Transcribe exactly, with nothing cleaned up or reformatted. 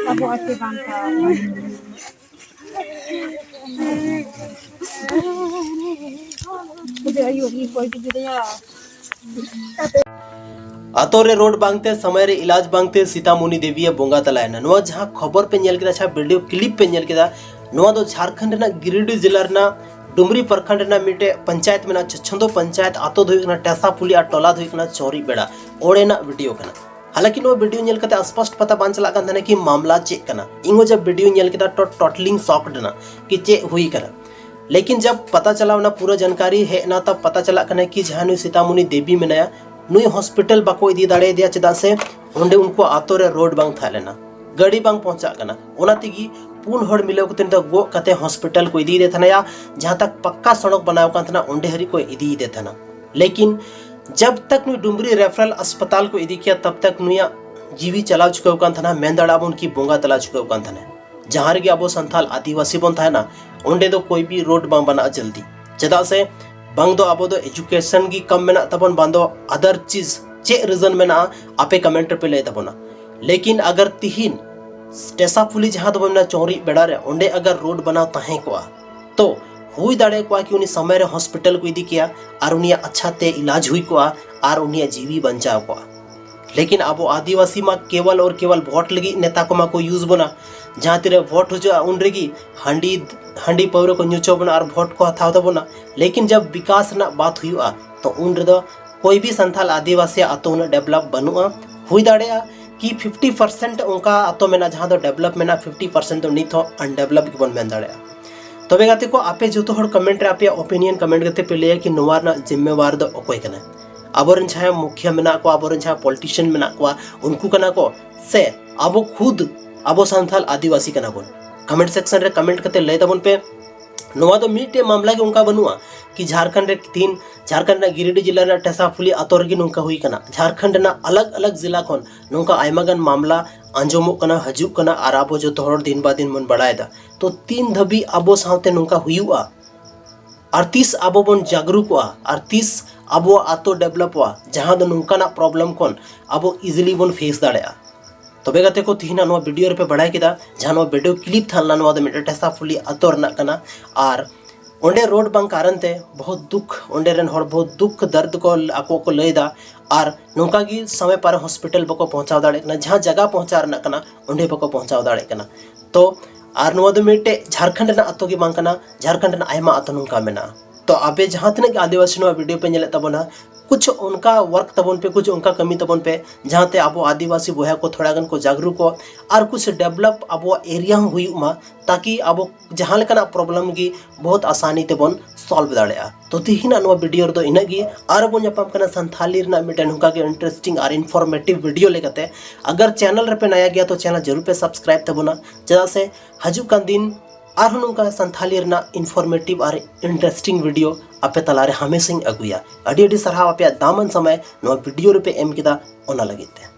ᱟᱵᱚ ᱟᱹᱛᱩ ᱵᱟᱝ ᱠᱷᱟᱱ᱾ ᱠᱷᱩᱫ ᱟᱹᱭᱩᱵ ᱜᱮ ᱚᱠᱚᱭ ᱜᱤᱫᱽᱨᱟᱹᱭᱟ᱾ ᱟᱛᱳ ᱨᱮ ᱨᱳᱰ ᱵᱟᱝᱛᱮ, ᱥᱚᱢᱚᱭ ᱨᱮ ᱤᱞᱟᱡᱽ ᱵᱟᱝᱛᱮ ᱥᱤᱛᱟᱢᱩᱱᱤ ᱫᱮᱵᱤᱭᱮ ᱵᱚᱸᱜᱟ ᱛᱟᱞᱟᱭᱮᱱᱟ᱾ ᱱᱚᱣᱟ ᱡᱟᱦᱟᱸ ᱠᱷᱚᱵᱚᱨ ᱯᱮ ᱧᱮᱞ ᱠᱮᱫᱟ, ᱡᱟᱦᱟᱸ ᱵᱷᱤᱰᱤᱭᱳ ᱠᱞᱤᱯ ᱯᱮ ᱧᱮᱞ ᱠᱮᱫᱟ, ᱱᱚᱣᱟ ᱫᱚ ᱡᱷᱟᱲᱠᱷᱚᱸᱰ ᱨᱮᱱᱟᱜ ᱜᱤᱨᱤᱰᱤ ᱡᱮᱞᱟ ᱨᱮᱱᱟᱜ ᱰᱩᱢᱨᱤ ᱯᱨᱚᱠᱷᱚᱸᱰ ᱨᱮᱱᱟᱜ ᱢᱤᱫᱴᱮᱡ ᱯᱚᱧᱪᱟᱭᱮᱛ ᱢᱮᱱᱟᱜᱼᱟ, ᱪᱷᱚᱪᱷᱚᱸᱫᱚ ᱯᱚᱧᱪᱟᱭᱮᱛ᱾ ᱟᱛᱳ ᱫᱚ ᱦᱩᱭᱩᱜ ᱠᱟᱱᱟ ᱴᱮᱥᱟᱯᱩᱞᱤ ᱟᱨ ᱴᱚᱞᱟ ᱫᱚ ᱦᱩᱭᱩᱜ ᱠᱟᱱᱟ ᱪᱚᱣᱨᱤ ᱵᱮᱲᱟ᱾ ᱚᱸᱰᱮᱱᱟᱜ ᱵᱷᱤᱰᱤᱭᱳ ᱠᱟᱱᱟ᱾ ᱦᱟᱞᱟᱸᱠᱤ ᱱᱚᱣᱟ ᱵᱷᱤᱰᱤᱭᱳ ᱧᱮᱞ ᱠᱟᱛᱮ ᱥᱯᱚᱥᱴ ᱯᱟᱛᱟ ᱵᱟᱝ ᱪᱟᱞᱟᱜ ᱠᱟᱱ ᱛᱟᱦᱮᱱᱟ ᱠᱤ ᱢᱟᱢᱞᱟ ᱪᱮᱫ ᱠᱟᱱᱟ᱾ ᱤᱧ ᱦᱚᱸ ᱡᱟᱵ ᱵᱷᱤᱰᱤᱭᱳ ᱧᱮᱞ ᱠᱮᱫᱟ ᱛᱚ ᱴᱳᱴᱟᱞᱤᱧ ᱥᱚᱠᱰ ᱮᱱᱟ ᱠᱤ ᱪᱮᱫ ᱦᱩᱭ ᱠᱟᱱᱟ᱾ ᱞᱮᱠᱤᱱ ᱡᱟᱵ ᱯᱟᱛᱟ ᱪᱟᱞᱟᱣ ᱮᱱᱟ, ᱯᱩᱨᱟᱹ ᱡᱟᱱᱠᱟᱨᱤ ᱦᱮᱡ ᱮᱱᱟ, ᱛᱟᱵ ᱯᱟᱛᱟ ᱪᱟᱞᱟᱜ ᱠᱟᱱᱟ ᱠᱤ ᱡᱟᱦᱟᱸ ᱱᱩᱭ ᱥᱤᱛᱟᱢᱩᱱᱤ ᱫᱮᱵᱤ ᱢᱮᱱᱟᱭᱟ, ᱱᱩᱭ ᱦᱚᱥᱯᱤᱴᱟᱞ ᱵᱟᱠᱚ ᱤᱫᱤ ᱫᱟᱲᱮᱭᱟᱫᱮᱭᱟ, ᱪᱮᱫᱟᱜ ᱥᱮ ᱚᱸᱰᱮ ᱩᱱᱠᱩ ᱟᱛᱳ ᱨᱮ ᱨᱳᱰ ᱵᱟᱝ ᱛᱟᱦᱮᱸ ᱞᱮᱱᱟ, ᱜᱟᱹᱰᱤ ᱵᱟᱝ ᱯᱳᱸᱪᱷᱟᱜ ᱠᱟᱱᱟ᱾ ᱚᱱᱟ ᱛᱮᱜᱮ ᱯᱩᱱ ᱦᱚᱲ ᱢᱤᱞᱟᱹᱣ ᱠᱟᱛᱮ ᱱᱤᱛᱚᱜ ᱜᱚᱜ ᱠᱟᱛᱮ ᱦᱚᱥᱯᱤᱴᱟᱞ ᱠᱚ ᱤᱫᱤᱭᱮᱫᱮ ᱛᱟᱦᱮᱱᱟ, ᱡᱟᱦᱟᱸ ᱛᱟᱠ ᱯᱟᱠᱟ ᱥᱚᱲᱚᱠ ᱵᱟᱱᱟᱣ ᱠᱟᱱ ᱛᱟᱦᱮᱱᱟ ᱚᱸᱰᱮ ᱦᱟᱹᱨᱤᱡ ᱠᱚ ᱤᱫᱤᱭᱮᱫᱮ ᱛᱟᱦᱮᱱᱟ᱾ ᱞᱮᱠᱤᱱ ᱡᱟᱵ ᱛᱟᱠ ᱱᱩᱭ ᱰᱩᱢᱨᱤ ᱨᱮᱯᱷᱟᱨᱟᱞ ᱟᱥᱯᱟᱛᱟᱞ ᱠᱚ ᱤᱫᱤ ᱠᱮᱭᱟ, ᱛᱟᱵ ᱛᱟᱠ ᱱᱩᱭᱟᱜ ᱡᱤᱣᱤ ᱪᱟᱞᱟᱣ ᱪᱩᱠᱟᱹᱣ ᱠᱟᱱ ᱛᱟᱦᱮᱱᱟ, ᱢᱮᱱ ᱫᱟᱲᱮᱭᱟᱜᱼᱟ ᱵᱚᱱ ᱠᱤ ᱵᱚᱸᱜᱟ ᱛᱟᱞᱟ ᱪᱩᱠᱟᱹᱣ ᱠᱟᱱ ᱛᱟᱦᱮᱱᱟ᱾ ᱡᱟᱦᱟᱸ ᱨᱮᱜᱮ ᱟᱵᱚ ᱥᱟᱱᱛᱟᱞ ᱟᱹᱫᱤᱵᱟᱹᱥᱤ ᱵᱚᱱ ᱛᱟᱦᱮᱱᱟ, ᱚᱸᱰᱮ ᱫᱚ ᱠᱳᱭ ᱵᱤ ᱨᱳᱰ ᱵᱟᱝ ᱵᱟᱱᱟᱜᱼᱟ ᱡᱚᱞᱫᱤ᱾ ᱪᱮᱫᱟᱜ ᱥᱮ ᱵᱟᱝ ᱫᱚ ᱟᱵᱚ ᱫᱚ ᱮᱡᱩᱠᱮᱥᱚᱱ ᱜᱮ ᱠᱚᱢ ᱢᱮᱱᱟᱜ ᱛᱟᱵᱚᱱ, ᱵᱟᱝ ᱫᱚ ᱟᱫᱟᱨ ᱪᱤᱡᱽ, ᱪᱮᱫ ᱨᱤᱡᱚᱱ ᱢᱮᱱᱟᱜᱼᱟ, ᱟᱯᱮ ᱠᱚᱢᱮᱱᱴ ᱨᱮᱯᱮ ᱞᱟᱹᱭ ᱛᱟᱵᱚᱱᱟ᱾ ᱞᱮᱠᱤᱱ ᱟᱜᱟᱨ ᱛᱤᱦᱤᱧ ᱴᱮᱥᱟᱯᱩᱞᱤ ᱡᱟᱦᱟᱸ ᱫᱚᱵᱚᱱ ᱢᱮᱱᱟ ᱪᱚᱣᱨᱤ ᱵᱮᱲᱟ ᱨᱮ, ᱚᱸᱰᱮ ᱟᱜᱟᱨ ᱨᱳᱰ ᱵᱟᱱᱟᱣ ᱛᱟᱦᱮᱸ ᱠᱚᱜᱼᱟ, ᱛᱚ ᱦᱩᱭ ᱫᱟᱲᱮ ᱠᱚᱜᱼᱟ ᱠᱤ ᱩᱱᱤ ᱥᱚᱢᱚᱭ ᱨᱮ ᱦᱚᱥᱯᱤᱴᱟᱞ ᱠᱚ ᱤᱫᱤ ᱠᱮᱭᱟ ᱟᱨ ᱩᱱᱤᱭᱟᱜ ᱟᱪᱪᱷᱟ ᱛᱮ ᱤᱞᱟᱡᱽ ᱦᱩᱭ ᱠᱚᱜᱼᱟ ᱟᱨ ᱩᱱᱤᱭᱟᱜ ᱡᱤᱣᱤ ᱵᱟᱧᱪᱟᱣ ᱠᱚᱜᱼᱟ᱾ ᱞᱮᱠᱤᱱ ᱟᱵᱚ ᱟᱹᱫᱤᱵᱟᱹᱥᱤ ᱢᱟ ᱠᱮᱵᱚᱞ ᱟᱨ ᱠᱮᱵᱚᱞ ᱵᱷᱳᱴ ᱞᱟᱹᱜᱤᱫ ᱱᱮᱛᱟ ᱠᱚᱢᱟ ᱠᱚ ᱤᱭᱩᱡᱽ ᱵᱚᱱᱟ᱾ ᱡᱟᱦᱟᱸ ᱛᱤᱨᱮ ᱵᱷᱳᱴ ᱦᱤᱡᱩᱜᱼᱟ, ᱩᱱ ᱨᱮᱜᱮ ᱦᱟᱺᱰᱤ, ᱦᱟᱺᱰᱤ ᱯᱟᱹᱣᱨᱟᱹ ᱠᱚ ᱧᱩ ᱦᱚᱪᱚ ᱵᱚᱱᱟ ᱟᱨ ᱵᱷᱳᱴ ᱠᱚ ᱦᱟᱛᱟᱣ ᱛᱟᱵᱚᱱᱟ᱾ ᱞᱮᱠᱤᱱ ᱡᱟᱵ ᱵᱤᱠᱟᱥ ᱨᱮᱱᱟᱜ ᱵᱟᱛ ᱦᱩᱭᱩᱜᱼᱟ, ᱛᱚ ᱩᱱ ᱨᱮᱫᱚ ᱠᱳᱭ ᱵᱤ ᱥᱟᱱᱛᱟᱞ ᱟᱹᱫᱤᱵᱟᱹᱥᱤ ᱟᱛᱳ ᱩᱱᱟᱹᱜ ᱰᱮᱵᱷᱞᱚᱯ ᱵᱟᱹᱱᱩᱜᱼᱟ᱾ ᱦᱩᱭ ᱫᱟᱲᱮᱭᱟᱜᱼᱟ ᱠᱤ ᱯᱷᱤᱯᱴᱤ ᱯᱟᱨᱥᱮᱱᱴ ᱚᱱᱠᱟ ᱟᱛᱳ ᱢᱮᱱᱟᱜᱼᱟ ᱡᱟᱦᱟᱸ ᱫᱚ ᱰᱮᱵᱷᱞᱚᱯ ᱢᱮᱱᱟᱜᱼᱟ, ᱯᱷᱤᱯᱴᱤ ᱯᱟᱨᱥᱮᱱᱴ ᱫᱚ ᱱᱤᱛ ᱦᱚᱸ ᱟᱱᱰᱮᱵᱷᱞᱚᱯ ᱜᱮᱵᱚᱱ ᱢᱮᱱ ᱫᱟᱲᱮᱭᱟᱜᱼᱟ᱾ ᱛᱚᱵᱮ ᱜᱟᱛᱮ ᱠᱚ, ᱟᱯᱮ ᱡᱚᱛᱚ ᱦᱚᱲ ᱠᱚᱢᱮᱱᱴ ᱨᱮ ᱟᱯᱮᱭᱟᱜ ᱚᱯᱤᱱᱤᱭᱚᱱ ᱠᱚᱢᱮᱱᱴ ᱠᱟᱛᱮ ᱯᱮ ᱞᱟᱹᱭᱟ ᱠᱤ ᱱᱚᱣᱟ ᱨᱮᱱᱟᱜ ᱡᱤᱢᱢᱮᱣᱟᱨ ᱫᱚ ᱚᱠᱚᱭ ᱠᱟᱱᱟ? ᱟᱵᱚᱨᱮᱱ ᱡᱟᱦᱟᱸᱭ ᱢᱩᱠᱷᱤᱭᱟᱹ ᱢᱮᱱᱟᱜ ᱠᱚᱣᱟ, ᱟᱵᱚᱨᱮᱱ ᱡᱟᱦᱟᱸᱭ ᱯᱚᱞᱤᱴᱤᱥᱤᱭᱟᱱ ᱢᱮᱱᱟᱜ ᱠᱚᱣᱟ, ᱩᱱᱠᱩ ᱠᱟᱱᱟ ᱠᱚ ᱥᱮ ᱟᱵᱚ ᱠᱷᱩᱫ ᱟᱵᱚ ᱥᱟᱱᱛᱟᱞ ᱟᱹᱫᱤᱵᱟᱹᱥᱤ ᱠᱟᱱᱟ ᱵᱚᱱ? ᱠᱚᱢᱮᱱᱴ ᱥᱮᱠᱥᱚᱱ ᱨᱮ ᱠᱚᱢᱮᱱᱴ ᱠᱟᱛᱮ ᱞᱟᱹᱭ ᱛᱟᱵᱚᱱ ᱯᱮ᱾ ᱱᱚᱣᱟ ᱫᱚ ᱢᱤᱫᱴᱮᱡ ᱢᱟᱢᱞᱟ ᱜᱮ ᱚᱱᱠᱟ ᱵᱟᱹᱱᱩᱜᱼᱟ ᱠᱤ ᱡᱷᱟᱲᱠᱷᱚᱸᱰ ᱨᱮ ᱛᱤᱦᱤᱧ ᱡᱷᱟᱲᱠᱷᱚᱸᱰ ᱨᱮᱱᱟᱜ ᱜᱤᱨᱤᱰᱤ ᱡᱮᱞᱟ ᱨᱮᱱᱟᱜ ᱴᱮᱥᱟᱯᱷᱩᱞᱤ ᱟᱛᱳ ᱨᱮᱜᱮ ᱱᱚᱝᱠᱟ ᱦᱩᱭ ᱠᱟᱱᱟ᱾ ᱡᱷᱟᱲᱠᱷᱚᱸᱰ ᱨᱮᱱᱟᱜ ᱟᱞᱟᱜᱽ ᱟᱞᱟᱜᱽ ᱡᱮᱞᱟ ᱠᱷᱚᱱ ᱱᱚᱝᱠᱟ ᱟᱭᱢᱟ ᱜᱟᱱ ᱢᱟᱢᱞᱟ ᱟᱸᱡᱚᱢᱚᱜ ᱠᱟᱱᱟ, ᱦᱤᱡᱩᱜ ᱠᱟᱱᱟ ᱟᱨ ᱟᱵᱚ ᱡᱚᱛᱚ ᱦᱚᱲ ᱫᱤᱱ ᱵᱟ ᱫᱤᱱ ᱵᱚᱱ ᱵᱟᱲᱟᱭᱮᱫᱟ᱾ ᱛᱚ ᱛᱤᱱ ᱫᱷᱟᱹᱵᱤᱡ ᱟᱵᱚ ᱥᱟᱶᱛᱮ ᱱᱚᱝᱠᱟ ᱦᱩᱭᱩᱜᱼᱟ? ᱟᱨ ᱛᱤᱥ ᱟᱵᱚ ᱵᱚᱱ ᱡᱟᱜᱽᱨᱩᱠᱚᱜᱼᱟ? ᱟᱨ ᱛᱤᱥ ᱟᱵᱚᱣᱟᱜ ᱟᱛᱳ ᱰᱮᱵᱷᱞᱚᱯᱚᱜᱼᱟ, ᱡᱟᱦᱟᱸ ᱫᱚ ᱱᱚᱝᱠᱟᱱᱟᱜ ᱯᱨᱚᱵᱞᱮᱢ ᱠᱷᱚᱱ ᱟᱵᱚ ᱤᱡᱤᱞᱤ ᱵᱚᱱ ᱯᱷᱮᱥ ᱫᱟᱲᱮᱭᱟᱜᱼᱟ᱾ ᱛᱚᱵᱮ ᱜᱟᱛᱮ ᱠᱚ, ᱛᱤᱦᱤᱧᱟᱜ ᱱᱚᱣᱟ ᱵᱷᱤᱰᱤᱭᱳ ᱨᱮᱯᱮ ᱵᱟᱲᱟᱭ ᱠᱮᱫᱟ, ᱡᱟᱦᱟᱸ ᱱᱚᱣᱟ ᱵᱷᱤᱰᱤᱭᱳ ᱠᱞᱤᱯ ᱛᱟᱦᱮᱸ ᱞᱮᱱᱟ, ᱱᱚᱣᱟ ᱫᱚ ᱢᱤᱫᱴᱮᱱ ᱴᱮᱥᱟᱯᱷᱩᱞᱤ ᱟᱛᱳ ᱨᱮᱱᱟᱜ ᱠᱟᱱᱟ᱾ ᱟᱨ ᱚᱸᱰᱮ ᱨᱳᱰ ᱵᱟᱝ ᱠᱟᱨᱚᱱ ᱛᱮ ᱵᱚᱦᱩᱛ ᱫᱩᱠ, ᱚᱸᱰᱮ ᱨᱮᱱ ᱦᱚᱲ ᱵᱚᱦᱩᱛ ᱫᱩᱠ ᱫᱟᱨᱫ ᱠᱚ ᱟᱠᱚ ᱠᱚ ᱞᱟᱹᱭ ᱮᱫᱟ᱾ ᱟᱨ ᱱᱚᱝᱠᱟ ᱜᱮ ᱥᱚᱢᱚᱭ ᱯᱟᱨᱮ ᱦᱚᱥᱯᱤᱴᱟᱞ ᱵᱟᱠᱚ ᱯᱳᱸᱪᱷᱟᱣ ᱫᱟᱲᱮᱭᱟᱜ ᱠᱟᱱᱟ, ᱡᱟᱦᱟᱸ ᱡᱟᱭᱜᱟ ᱯᱳᱸᱪᱷᱟᱣ ᱨᱮᱱᱟᱜ ᱠᱟᱱᱟ ᱚᱸᱰᱮ ᱵᱟᱠᱚ ᱯᱳᱸᱪᱷᱟᱣ ᱫᱟᱲᱮᱭᱟᱜ ᱠᱟᱱᱟ᱾ ᱛᱚ ᱟᱨ ᱱᱚᱣᱟ ᱫᱚ ᱢᱤᱫᱴᱮᱡ ᱡᱷᱟᱲᱠᱷᱚᱸᱰ ᱨᱮᱱᱟᱜ ᱟᱛᱳ ᱜᱮ ᱵᱟᱝ ᱠᱟᱱᱟ, ᱡᱷᱟᱲᱠᱷᱚᱸᱰ ᱨᱮᱱᱟᱜ ᱟᱭᱢᱟ ᱟᱛᱳ ᱱᱚᱝᱠᱟ ᱢᱮᱱᱟᱜᱼᱟ᱾ ᱛᱚ ᱟᱯᱮ ᱡᱟᱦᱟᱸ ᱛᱤᱱᱟᱹᱜ ᱜᱮ ᱟᱹᱫᱤᱵᱟᱹᱥᱤ ᱱᱚᱣᱟ ᱵᱷᱤᱰᱤᱭᱳ ᱯᱮ ᱧᱮᱞᱮᱫ ᱛᱟᱵᱚᱱᱟ, ᱠᱩᱪᱷ ᱚᱱᱠᱟ ᱣᱟᱨᱠ ᱛᱟᱵᱚᱱ ᱯᱮ, ᱠᱩᱪᱷ ᱚᱱᱠᱟ ᱠᱟᱹᱢᱤ ᱛᱟᱵᱚᱱ ᱯᱮ, ᱡᱟᱦᱟᱸᱛᱮ ᱟᱵᱚ ᱟᱹᱫᱤᱵᱟᱹᱥᱤ ᱵᱚᱭᱦᱟ ᱠᱚ ᱛᱷᱚᱲᱟ ᱜᱟᱱ ᱠᱚ ᱡᱟᱜᱽᱨᱩᱠᱚᱜ ᱟᱨ ᱠᱩᱪᱷ ᱰᱮᱵᱷᱞᱚᱯ ᱟᱵᱚᱣᱟᱜ ᱮᱨᱤᱭᱟ ᱦᱚᱸ ᱦᱩᱭᱩᱜ ᱢᱟ, ᱛᱟᱠᱤ ᱟᱵᱚ ᱡᱟᱦᱟᱸ ᱞᱮᱠᱟᱱᱟᱜ ᱯᱨᱚᱵᱞᱮᱢ ᱜᱮ ᱵᱚᱦᱩᱛ ᱟᱥᱟᱱᱤ ᱛᱮᱵᱚᱱ ᱥᱚᱞᱵᱷ ᱫᱟᱲᱮᱭᱟᱜᱼᱟ᱾ ᱛᱚ ᱛᱤᱦᱤᱧᱟᱜ ᱱᱚᱣᱟ ᱵᱷᱤᱰᱤᱭᱳ ᱨᱮᱫᱚ ᱤᱱᱟᱹᱜ ᱜᱮ᱾ ᱟᱨᱚ ᱵᱚᱱ ᱧᱟᱯᱟᱢ ᱠᱟᱱᱟ ᱥᱟᱱᱛᱷᱟᱞᱤ ᱨᱮᱱᱟᱜ ᱢᱤᱫᱴᱮᱱ ᱱᱚᱝᱠᱟ ᱜᱮ ᱤᱱᱴᱟᱨᱮᱥᱴᱤᱝ ᱟᱨ ᱤᱱᱯᱷᱚᱨᱢᱮᱴᱤᱵᱷ ᱵᱷᱤᱰᱤᱭᱳ ᱞᱮᱠᱟᱛᱮ᱾ ᱟᱜᱟᱨ ᱪᱮᱱᱮᱞ ᱨᱮᱯᱮ ᱱᱟᱭᱟ ᱜᱮᱭᱟ ᱛᱚ ᱪᱮᱱᱮᱞ ᱡᱟᱹᱨᱩᱲ ᱯᱮ ᱥᱟᱵᱥᱠᱨᱟᱭᱤᱵ ᱛᱟᱵᱚᱱᱟ, ᱪᱮᱫᱟᱜ ᱥᱮ ᱦᱤᱡᱩᱜ ᱠᱟᱱ ᱫᱤᱱ ᱟᱨᱦᱚᱸ ᱱᱚᱝᱠᱟ ᱥᱟᱱᱛᱷᱟᱞᱤ ᱨᱮᱱᱟᱜ ᱤᱱᱯᱷᱚᱨᱢᱮᱴᱤᱵᱷ ᱟᱨ ᱤᱱᱴᱟᱨᱮᱥᱴᱤᱝ ᱵᱷᱤᱰᱤᱭᱳ ᱟᱯᱮ ᱛᱟᱞᱟᱨᱮ ᱦᱟᱢᱮᱥᱟᱧ ᱟᱹᱜᱩᱭᱟ᱾ ᱟᱹᱰᱤ ᱟᱹᱰᱤ ᱥᱟᱨᱦᱟᱣ ᱟᱯᱮᱭᱟᱜ ᱫᱟᱢᱟᱱ ᱥᱚᱢᱚᱭ ᱱᱚᱣᱟ ᱵᱷᱤᱰᱤᱭᱳ ᱨᱮᱯᱮ ᱮᱢ ᱠᱮᱫᱟ, ᱚᱱᱟ ᱞᱟᱹᱜᱤᱫ ᱛᱮ᱾